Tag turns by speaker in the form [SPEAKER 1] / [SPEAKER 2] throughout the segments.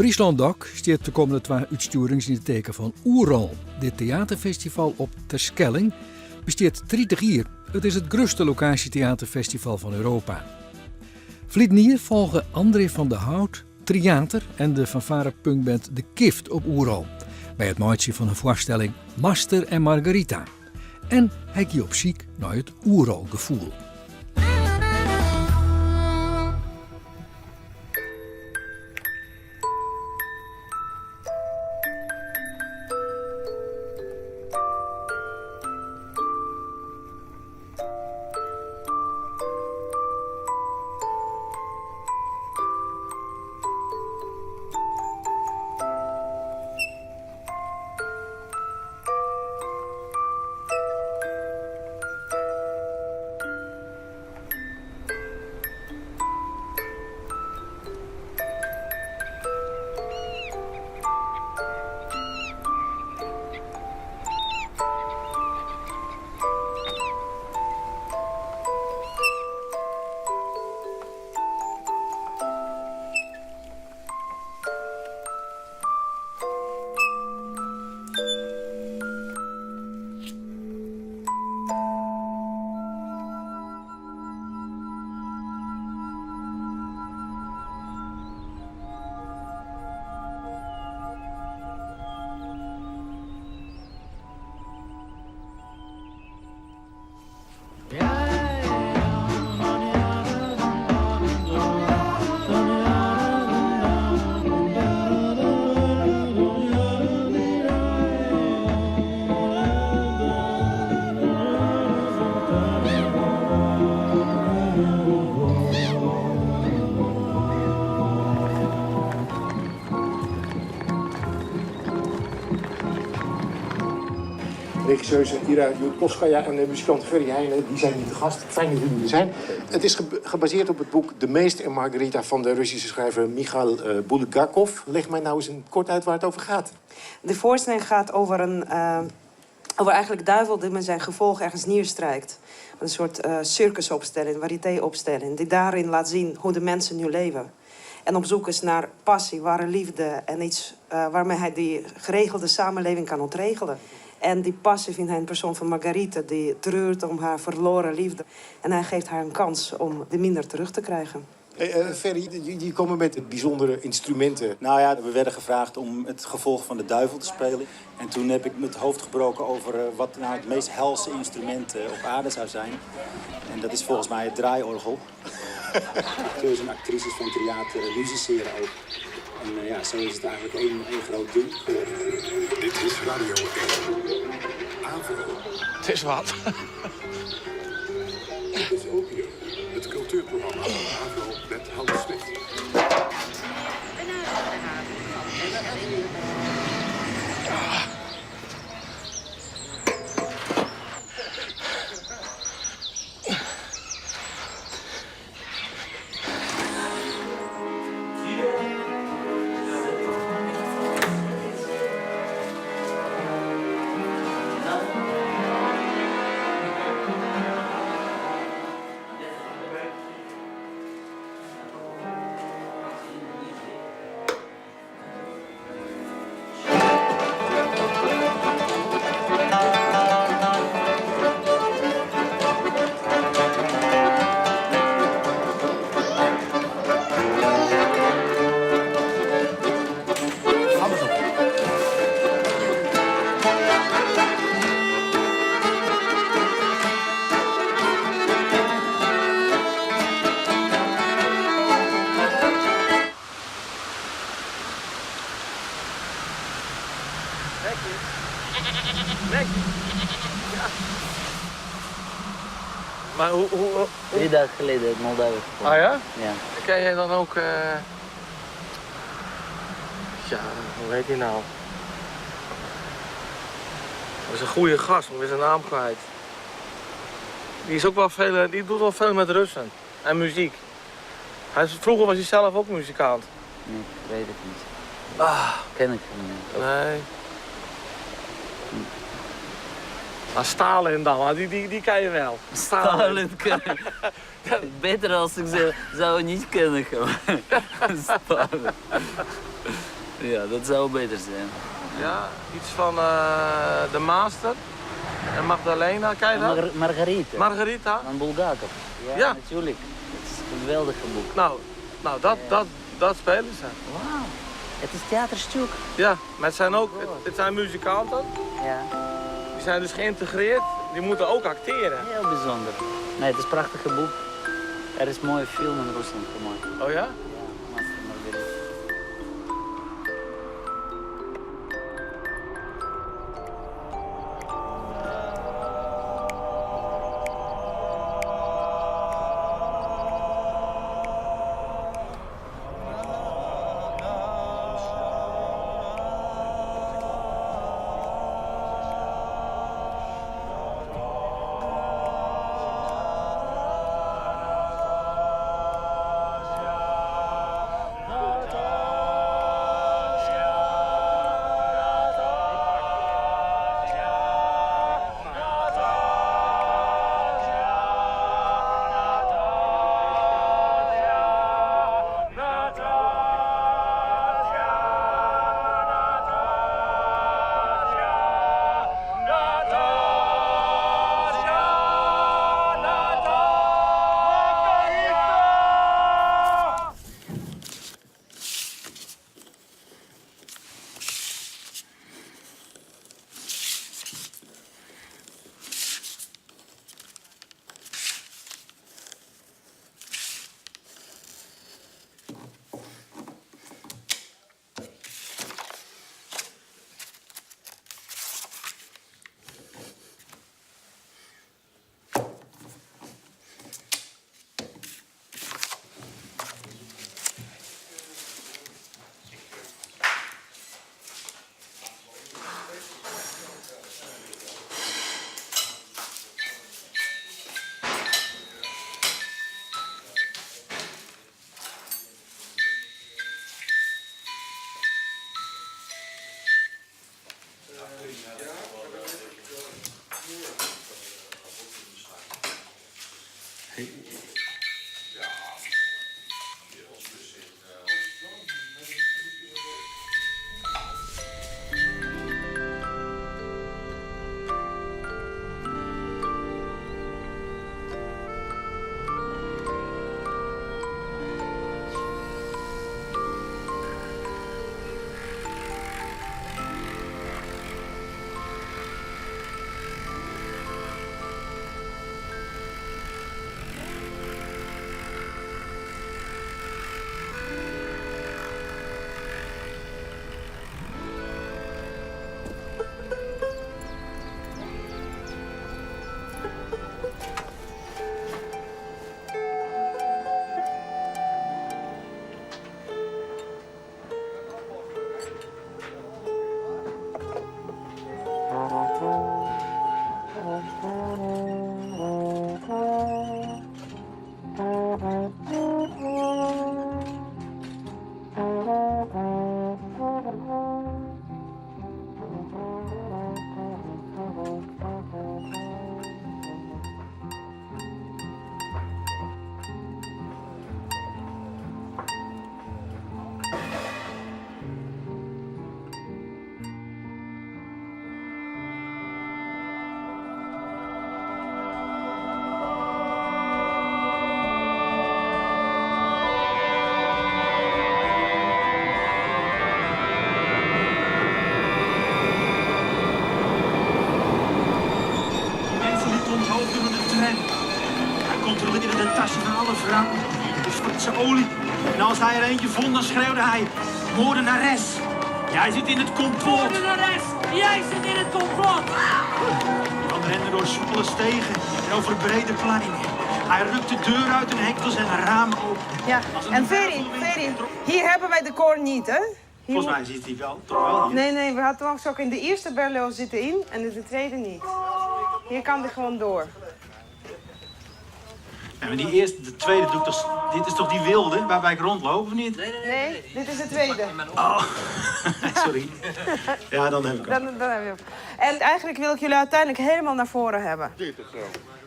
[SPEAKER 1] Fryslân Dok stiet de kommende twa útstjoerings yn it teken fan Oerol. Dit teaterfestival op Terschelling bestiet 30 jier. It is it grutste lokaasjeteaterfestival fan Europa. Ferliden jier folge André van der Hout Tryater en de fanfare punkband De Kift op Oerol by it meitsjen fan in foarstelling Master en Margarita. En hy gie op syk nei it Oerol-gefoel.
[SPEAKER 2] Regisseuse Ira Judkovskaja en de muzikant Ferry Heijnen, die zijn hier te gast. Fijn dat jullie er zijn. Het is gebaseerd op het boek De Meester en Margarita van de Russische schrijver Michail Bulgakov. Leg mij nou eens een kort uit waar het over gaat.
[SPEAKER 3] De voorstelling gaat over een over eigenlijk duivel die met zijn gevolg ergens neerstrijkt. Een soort circusopstelling, variété-opstelling, die daarin laat zien hoe de mensen nu leven. En op zoek is naar passie, ware liefde en iets waarmee hij die geregelde samenleving kan ontregelen. En die passie vindt hij in de persoon van Margarita, die treurt om haar verloren liefde. En hij geeft haar een kans om de minder terug te krijgen.
[SPEAKER 2] Hey, Ferry, die komen met bijzondere instrumenten.
[SPEAKER 4] Nou ja, we werden gevraagd om het gevolg van de duivel te spelen. En toen heb ik me het hoofd gebroken over wat nou het meest helse instrument op aarde zou zijn. En dat is volgens mij het draaiorgel. Acteurs en actrices van theater musiceren ook. En ja, zo is het eigenlijk één groot ding geworden.
[SPEAKER 5] Dit is Radio 1. AVRO.
[SPEAKER 6] Het is wat.
[SPEAKER 5] Dit is Opium, het cultuurprogramma van AVRO met Hans Smit.
[SPEAKER 6] Maar hoe, hoe, hoe-
[SPEAKER 7] 3 dagen geleden uit Moldavië gekomen.
[SPEAKER 6] Ah ja?
[SPEAKER 7] Ja.
[SPEAKER 6] Ken jij dan ook... Ja, hoe heet hij nou? Dat is een goede gast, maar ik ben zijn naam kwijt. Die is ook wel veel, die doet wel veel met Russen en muziek. Vroeger was hij zelf ook muzikant.
[SPEAKER 7] Nee, ik weet het niet.
[SPEAKER 6] Ah.
[SPEAKER 7] Ken ik hem niet.
[SPEAKER 6] Nee. Maar Stalin dan, maar die ken je wel. Stalin.
[SPEAKER 7] Stalin ken ik. Beter als ik ze zou niet kennen. Stalin. Ja, dat zou beter zijn.
[SPEAKER 6] Ja, iets van de Master en Magdalena, ken je dat?
[SPEAKER 7] Margarita.
[SPEAKER 6] Margarita?
[SPEAKER 7] Van Bulgakov. Ja,
[SPEAKER 6] Ja.
[SPEAKER 7] natuurlijk. Het is een geweldig boek.
[SPEAKER 6] Nou, nou dat, dat, dat spelen ze.
[SPEAKER 7] Wauw, het is theaterstuk.
[SPEAKER 6] Ja, maar het zijn ook het zijn muzikanten.
[SPEAKER 7] Ja.
[SPEAKER 6] Die zijn dus geïntegreerd, die moeten ook acteren.
[SPEAKER 7] Heel bijzonder. Nee, het is een prachtig boek. Er is een mooie film in Rusland gemaakt.
[SPEAKER 6] Oh ja?
[SPEAKER 7] Ja, Master en Margarita.
[SPEAKER 8] Mensen lieten onthoofd door een tram. Hij controleerde de tassen van alle vrouwen, de Spaanse olie. En als hij er eentje vond, dan schreeuwde hij... Moordenares, jij zit in het complot.
[SPEAKER 9] Moordenares, jij zit in het complot.
[SPEAKER 8] Jan rende door soepele stegen en over brede pleinen. Hij rukte de deur uit en hekte zijn raam open.
[SPEAKER 3] Ja,
[SPEAKER 8] Als een
[SPEAKER 3] en Ferry, Ferry, hier hebben wij de koor niet, hè? Hier
[SPEAKER 8] Volgens mij zit hij wel, toch wel hier.
[SPEAKER 3] Nee, nee, we hadden ook ook in de eerste Berlioz zitten in en in de tweede niet. Hier kan die gewoon door.
[SPEAKER 8] Ja, maar die eerste, de tweede doe ik toch... Dit is toch die wilde waarbij ik rondloop, of niet?
[SPEAKER 3] Nee, dit is de tweede.
[SPEAKER 8] Oh, sorry. Ja, dan heb ik hem.
[SPEAKER 3] Dan, dan heb je hem. En eigenlijk wil ik jullie uiteindelijk helemaal naar voren hebben.
[SPEAKER 5] Dit of zo.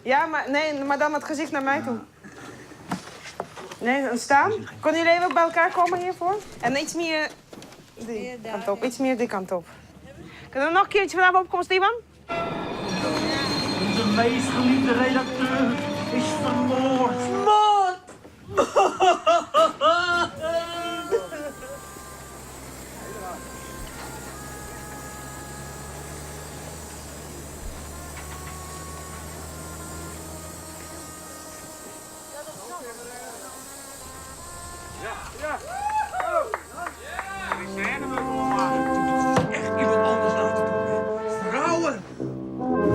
[SPEAKER 3] Ja, maar, nee, maar dan het gezicht naar mij toe. Nee, dan staan. Kunnen jullie even ook bij elkaar komen hiervoor? En iets meer Die kant op, iets meer die kant op. Kunnen we nog een keertje vanaf opkomst, Ivan?
[SPEAKER 8] Onze meest geliefde redacteur is vermoord.
[SPEAKER 9] Moord!
[SPEAKER 1] Echt iemand anders laten doen, hè? Vrouwen!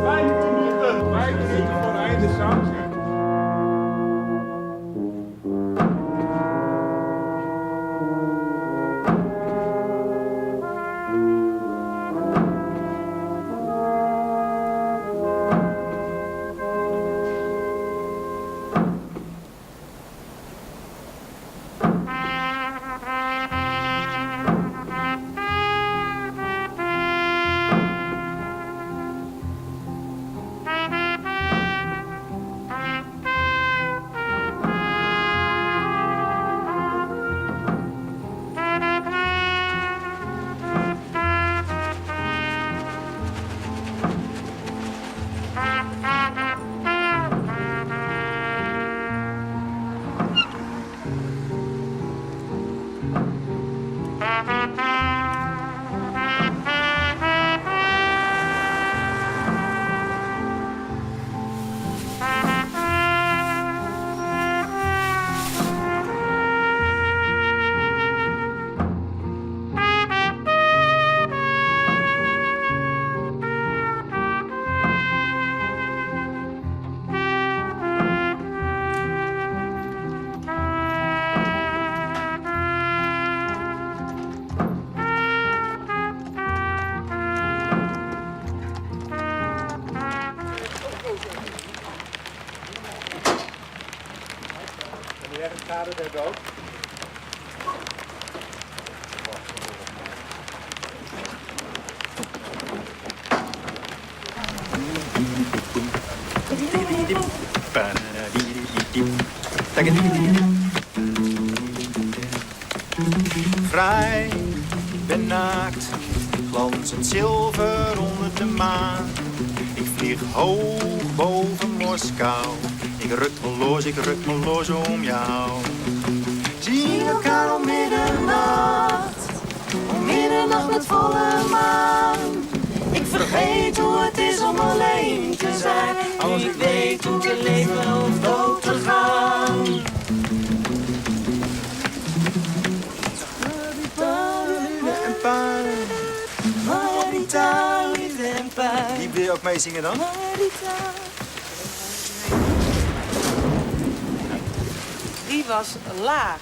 [SPEAKER 5] 5 minuten! 5 minuten voor het einde soundcheck.
[SPEAKER 4] Vrij, ik ben naakt, glanzend zilver onder de maan. Ik vlieg hoog boven Moskou. Ik ruk me los, ik ruk me los om jou. Zien elkaar om middernacht, om middernacht met volle maan. Ik vergeet hoe het is om alleen te zijn. Als ik weet hoe te leven of dood te gaan. Liefde en pijn. Marita, liefde en pijn. Die wil je ook meezingen dan?
[SPEAKER 3] Marita.
[SPEAKER 10] Die was laag.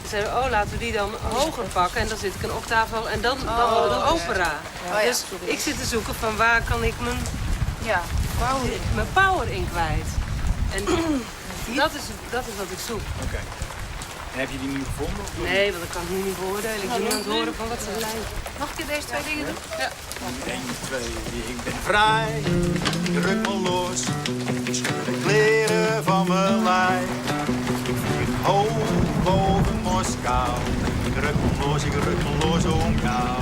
[SPEAKER 10] Ze zeiden, oh, laten we die dan hoger pakken. En dan zit ik een octaaf hoger. En dan wordt het opera.
[SPEAKER 3] Oh ja,
[SPEAKER 10] Dus ik zit te zoeken van waar kan ik mijn,
[SPEAKER 3] Ja, power.
[SPEAKER 10] mijn power in kwijt. En dat is wat ik zoek.
[SPEAKER 4] Oké. En heb je die nu gevonden? Of nog
[SPEAKER 10] Nee, want dat kan ik nu niet beoordelen. Ik ben nu aan het horen van wat ze lijkt.
[SPEAKER 3] Mag ik deze twee dingen doen?
[SPEAKER 10] Ja.
[SPEAKER 4] 1, 2, 3, ik ben vrij. Ik ruk me los. Ik scheur de kleren van mijn lijf. Ik vlieg hoog boven Moskou. Ik ruk me los, ik ruk me los om jou.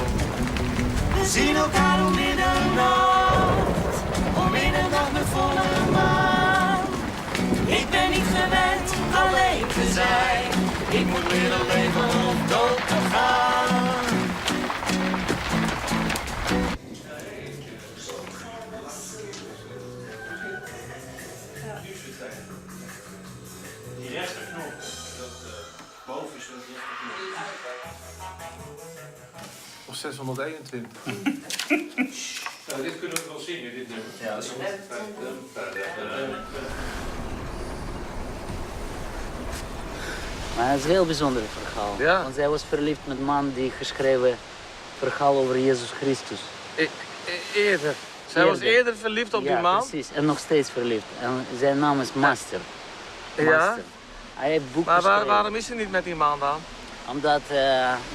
[SPEAKER 4] We zien elkaar om middernacht. Om middernacht met volle maan. Ik ben niet gewend alleen te zijn. Ik moet leren leven of dood te gaan.
[SPEAKER 8] Die rechterknop, dat boven is dat rechterknop.
[SPEAKER 6] Of 621. Nou, dit kunnen we wel zingen, dit nummer.
[SPEAKER 4] Ja, dat is goed.
[SPEAKER 7] Maar het is een heel bijzonder verhaal.
[SPEAKER 6] Ja.
[SPEAKER 7] Want zij was verliefd met een man die geschreven verhaal over Jezus Christus.
[SPEAKER 6] Eerder. Zij was eerder verliefd op
[SPEAKER 7] ja,
[SPEAKER 6] die man?
[SPEAKER 7] precies. En nog steeds verliefd. En zijn naam is Master.
[SPEAKER 6] Ja?
[SPEAKER 7] Master. Hij heeft boek
[SPEAKER 6] Maar
[SPEAKER 7] geschreven.
[SPEAKER 6] waarom is ze niet met die man dan?
[SPEAKER 7] Omdat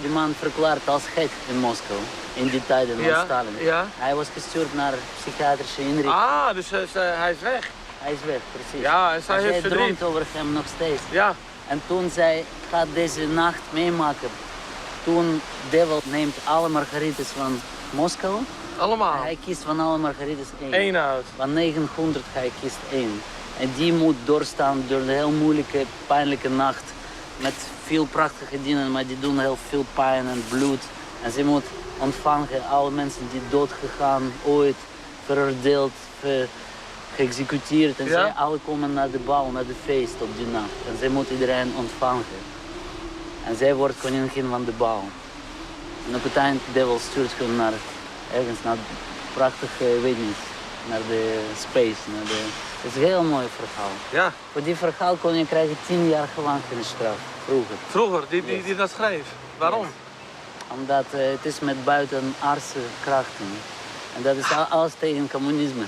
[SPEAKER 7] die man verklaard als gek in Moskou. In die tijden van
[SPEAKER 6] Ja,
[SPEAKER 7] Stalin.
[SPEAKER 6] ja.
[SPEAKER 7] Hij was gestuurd naar psychiatrische inrichting.
[SPEAKER 6] Ah, dus hij is weg.
[SPEAKER 7] Hij is weg, precies.
[SPEAKER 6] Ja, en zij
[SPEAKER 7] Maar
[SPEAKER 6] heeft
[SPEAKER 7] zij
[SPEAKER 6] verdriet.
[SPEAKER 7] droomt over hem nog steeds.
[SPEAKER 6] Ja.
[SPEAKER 7] En toen zij gaat deze nacht meemaken. Toen devil neemt alle margarites van Moskou.
[SPEAKER 6] Allemaal?
[SPEAKER 7] Hij kiest van alle margarites één.
[SPEAKER 6] Eén uit?
[SPEAKER 7] Van 900 hij kiest één. En die moet doorstaan door een heel moeilijke, pijnlijke nacht. Met veel prachtige dingen, maar die doen heel veel pijn en bloed. En ze moet ontvangen alle mensen die doodgegaan, ooit veroordeeld, geëxecuteerd. En
[SPEAKER 6] Ja?
[SPEAKER 7] zij alle komen naar de bal, naar de feest op die nacht. En zij moet iedereen ontvangen. En zij wordt koningin van de bal. En op het eind, de devil stuurt hun naar ergens naar prachtige, weet niet, naar de space. Naar de... Het is een heel mooi verhaal.
[SPEAKER 6] Ja.
[SPEAKER 7] Voor die verhaal kon je krijgen 10 jaar gevangenisstraf, vroeger.
[SPEAKER 6] Vroeger, die dat schreef? Waarom?
[SPEAKER 7] Omdat het is met buitenaardse krachten. En dat is alles tegen communisme.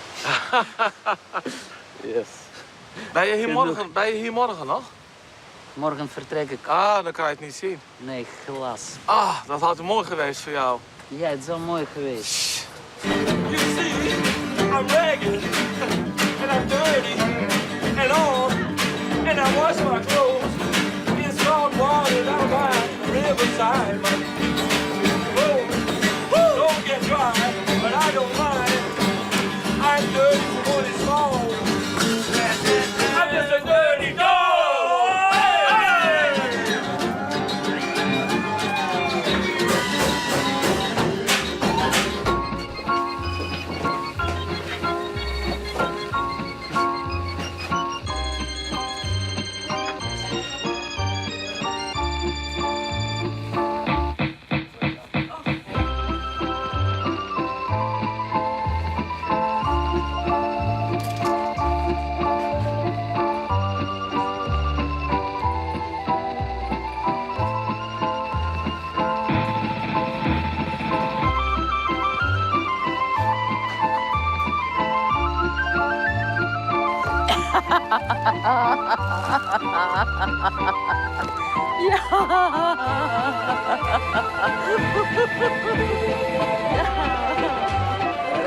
[SPEAKER 7] Yes.
[SPEAKER 6] Ben je hier
[SPEAKER 7] Genoeg.
[SPEAKER 6] morgen, ben je hier morgen nog?
[SPEAKER 7] Morgen vertrek ik.
[SPEAKER 6] Ah, dan kan je het niet zien.
[SPEAKER 7] Nee, helaas.
[SPEAKER 6] Ah, dat had mooi geweest voor jou.
[SPEAKER 7] Ja, het is wel mooi geweest.
[SPEAKER 9] You see, I'm ragged and I'm dirty and all, and I wash my clothes in salt water down by the riverside. My clothes don't get dry, but I don't mind. I'm dirty from what is small. I'm just a dirty dog. Hey!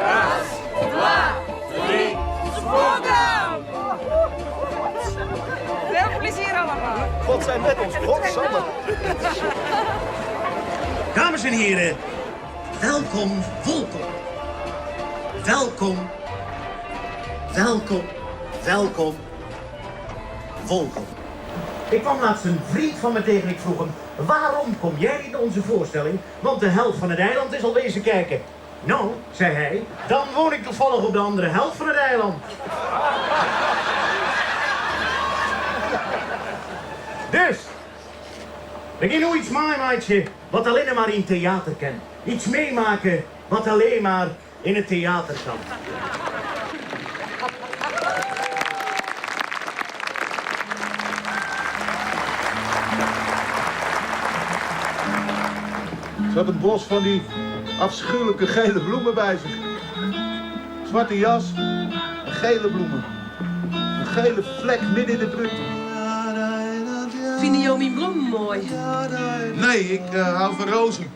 [SPEAKER 9] Raz, dwa, drie, Zwolle!
[SPEAKER 3] Veel plezier allemaal.
[SPEAKER 11] God zij met ons, godsamme.
[SPEAKER 8] Dames en heren, welkom, welkom. Welkom, welkom, welkom, welkom. Ik kwam laatst een vriend van me tegen en ik vroeg hem... waarom kom jij niet naar onze voorstelling? Want de helft van het eiland is al wezen kijken. Nou, zei hij, dan woon ik toevallig op de andere helft van het eiland. Dus, we gaan nu iets meemaken wat alleen maar in theater kan. Iets meemaken wat alleen maar in het theater kan.
[SPEAKER 11] Ze had een bos van die afschuwelijke gele bloemen bij zich. Zwarte jas en gele bloemen. Een gele vlek midden in de drukte.
[SPEAKER 10] Vinden jou mijn bloemen mooi?
[SPEAKER 11] Nee, ik hou van rozen.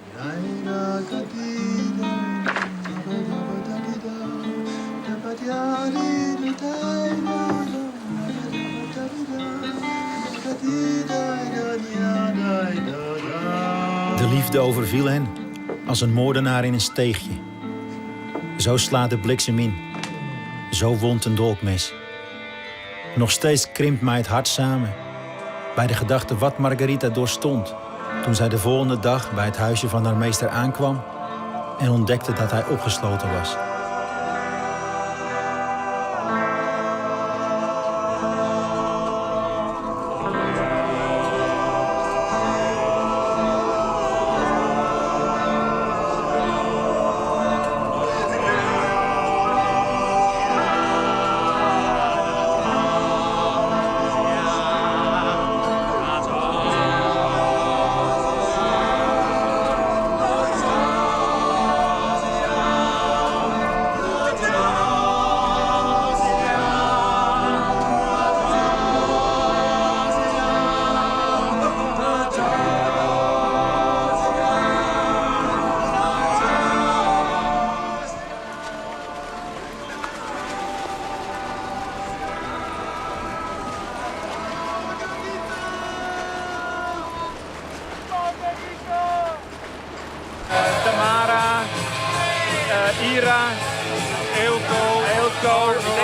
[SPEAKER 4] De liefde overviel hen als een moordenaar in een steegje. Zo slaat de bliksem in. Zo wondt een dolkmes. Nog steeds krimpt mij het hart samen bij de gedachte wat Margarita doorstond toen zij de volgende dag bij het huisje van haar meester aankwam en ontdekte dat hij opgesloten was.
[SPEAKER 12] Ira, Eelco,
[SPEAKER 9] Eelco,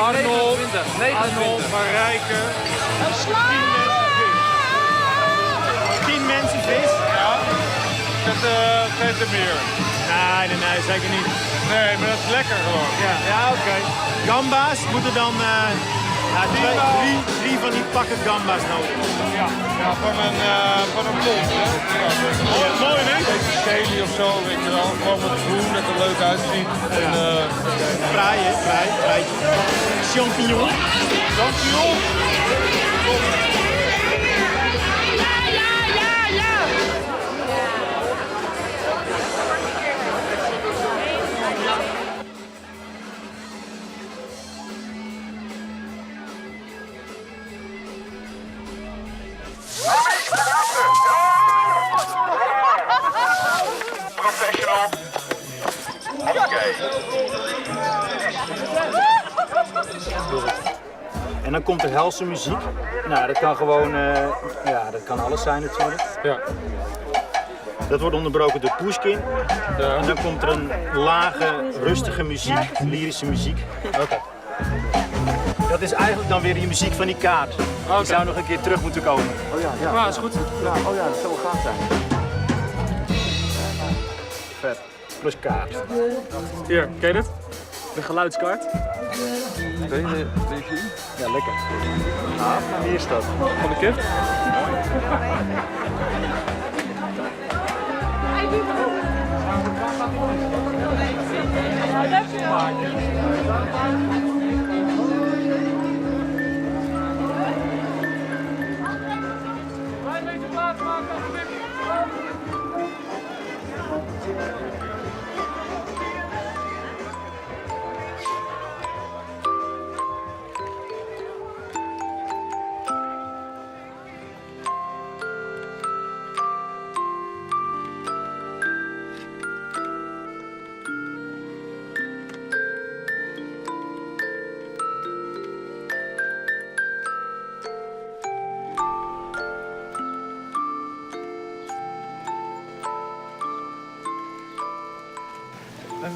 [SPEAKER 12] Arnold,
[SPEAKER 9] 29.
[SPEAKER 12] Arnold, Marijke.
[SPEAKER 13] 10 mensen vis.
[SPEAKER 8] 10 mensen vis?
[SPEAKER 12] Ja, dat geeft er meer.
[SPEAKER 8] Nee, nee, nee, zeker niet.
[SPEAKER 12] Nee, maar dat is lekker gewoon.
[SPEAKER 8] Ja, ja oké. Gamba's moeten dan ja, twee, drie van die pakken gamba's nodig.
[SPEAKER 12] Ja, ja van een pond. Hè? Ja,
[SPEAKER 8] mooi, hè?
[SPEAKER 12] Peterselie of zo, weet je wel. Gewoon wat groen, dat er leuk uitziet. En,
[SPEAKER 8] Prei, hè? Prei, preitje. Champignon.
[SPEAKER 12] Champignon!
[SPEAKER 13] Ja, ja, ja, ja!
[SPEAKER 9] Professional. Oké.
[SPEAKER 4] En dan komt er helse muziek. Nou, dat kan gewoon, ja, dat kan alles zijn natuurlijk.
[SPEAKER 12] Ja.
[SPEAKER 4] Dat wordt onderbroken door Pushkin. Ja. En dan komt er een lage, rustige muziek, lyrische muziek.
[SPEAKER 12] Oké.
[SPEAKER 4] Dat is eigenlijk dan weer die muziek van die kaart. Die zou nog een keer terug moeten komen.
[SPEAKER 2] Oh ja, ja.
[SPEAKER 6] Ja, is goed.
[SPEAKER 2] Ja, oh ja, dat zou wel gaaf zijn.
[SPEAKER 4] Vet. Plus kaart.
[SPEAKER 6] Hier, ken je dit? De geluidskaart.
[SPEAKER 12] Deze hier?
[SPEAKER 4] Ja, lekker. Ah, wie is dat?
[SPEAKER 6] Van de kip. Klein beetje plaats maken, alsjeblieft.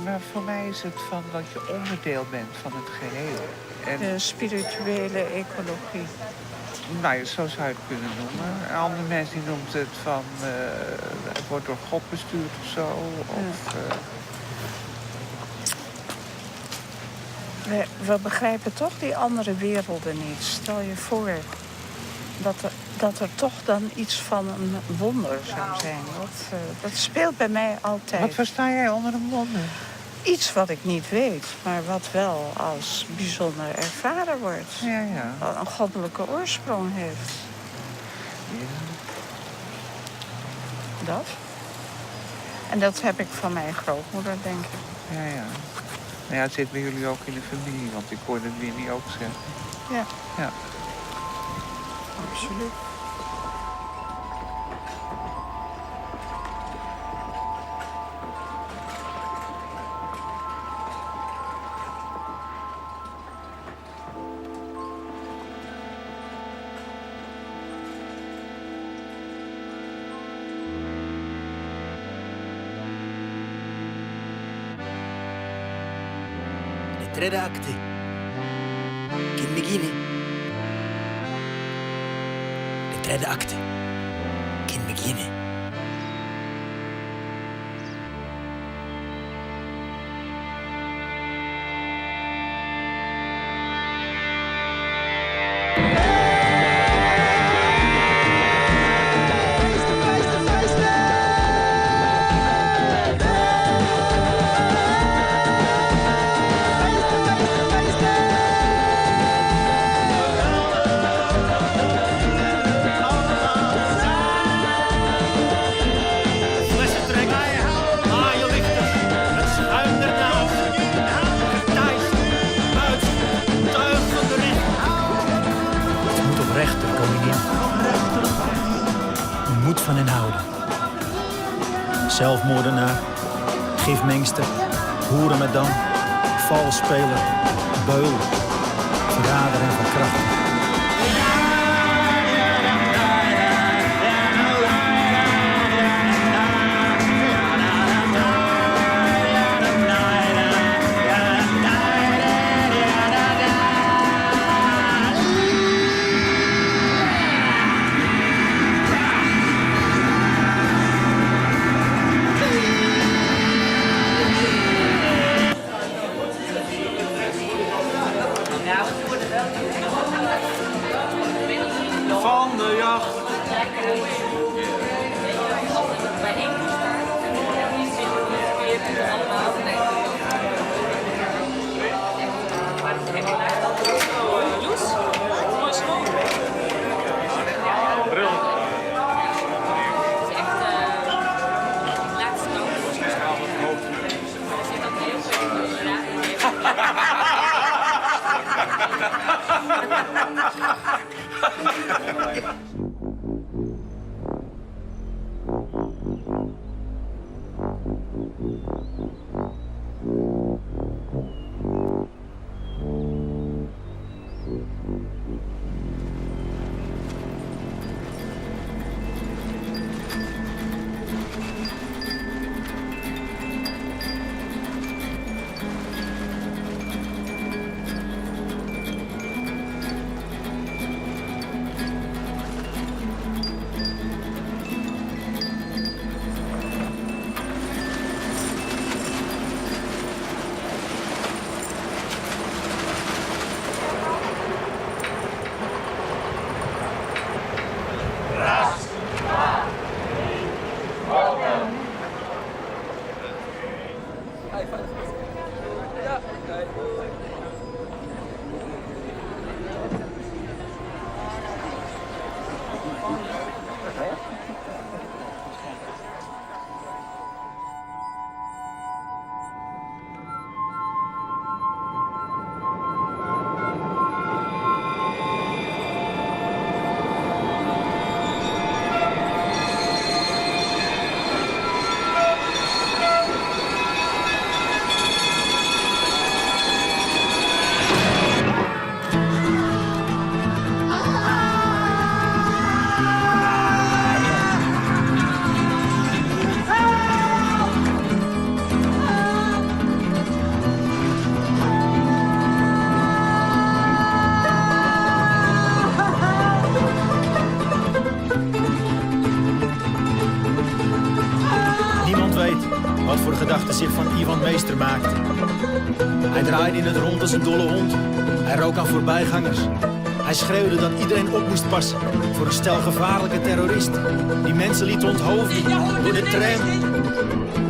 [SPEAKER 14] Maar voor mij is het van dat je onderdeel bent van het geheel. En,
[SPEAKER 15] De spirituele ecologie.
[SPEAKER 14] nou ja, zo zou je het kunnen noemen. Een ander mens die noemt het van... het wordt door God bestuurd of zo. Of,
[SPEAKER 15] We begrijpen toch die andere werelden niet. Stel je voor dat er toch dan iets van een wonder zou zijn. Dat speelt bij mij altijd.
[SPEAKER 14] Wat versta jij onder een wonder?
[SPEAKER 15] Iets wat ik niet weet, maar wat wel als bijzonder ervaren wordt.
[SPEAKER 14] Ja, ja.
[SPEAKER 15] Wat een goddelijke oorsprong heeft.
[SPEAKER 14] Ja.
[SPEAKER 15] Dat. En dat heb ik van mijn grootmoeder, denk ik.
[SPEAKER 14] Ja, ja. Nou ja, het zit bij jullie ook in de familie, want ik hoorde het Winnie ook zeggen.
[SPEAKER 15] Ja.
[SPEAKER 14] Ja.
[SPEAKER 15] Absoluut.
[SPEAKER 16] De tredje akte kan beginnen. De tredje akte kan beginnen.
[SPEAKER 4] Moet van hen houden. Zelfmoordenaar, gifmengster, hoerenmadam, valsspeler, beul, verrader en verkrachter.
[SPEAKER 9] de jacht.
[SPEAKER 8] Niemand weet wat voor gedachten zich van Ivan meester maakte. Hij draaide in het rond als een dolle hond. Hij rook aan voorbijgangers. Hij schreeuwde dat iedereen op moest passen voor een stel gevaarlijke terroristen. Die mensen lieten onthoofden door de tram.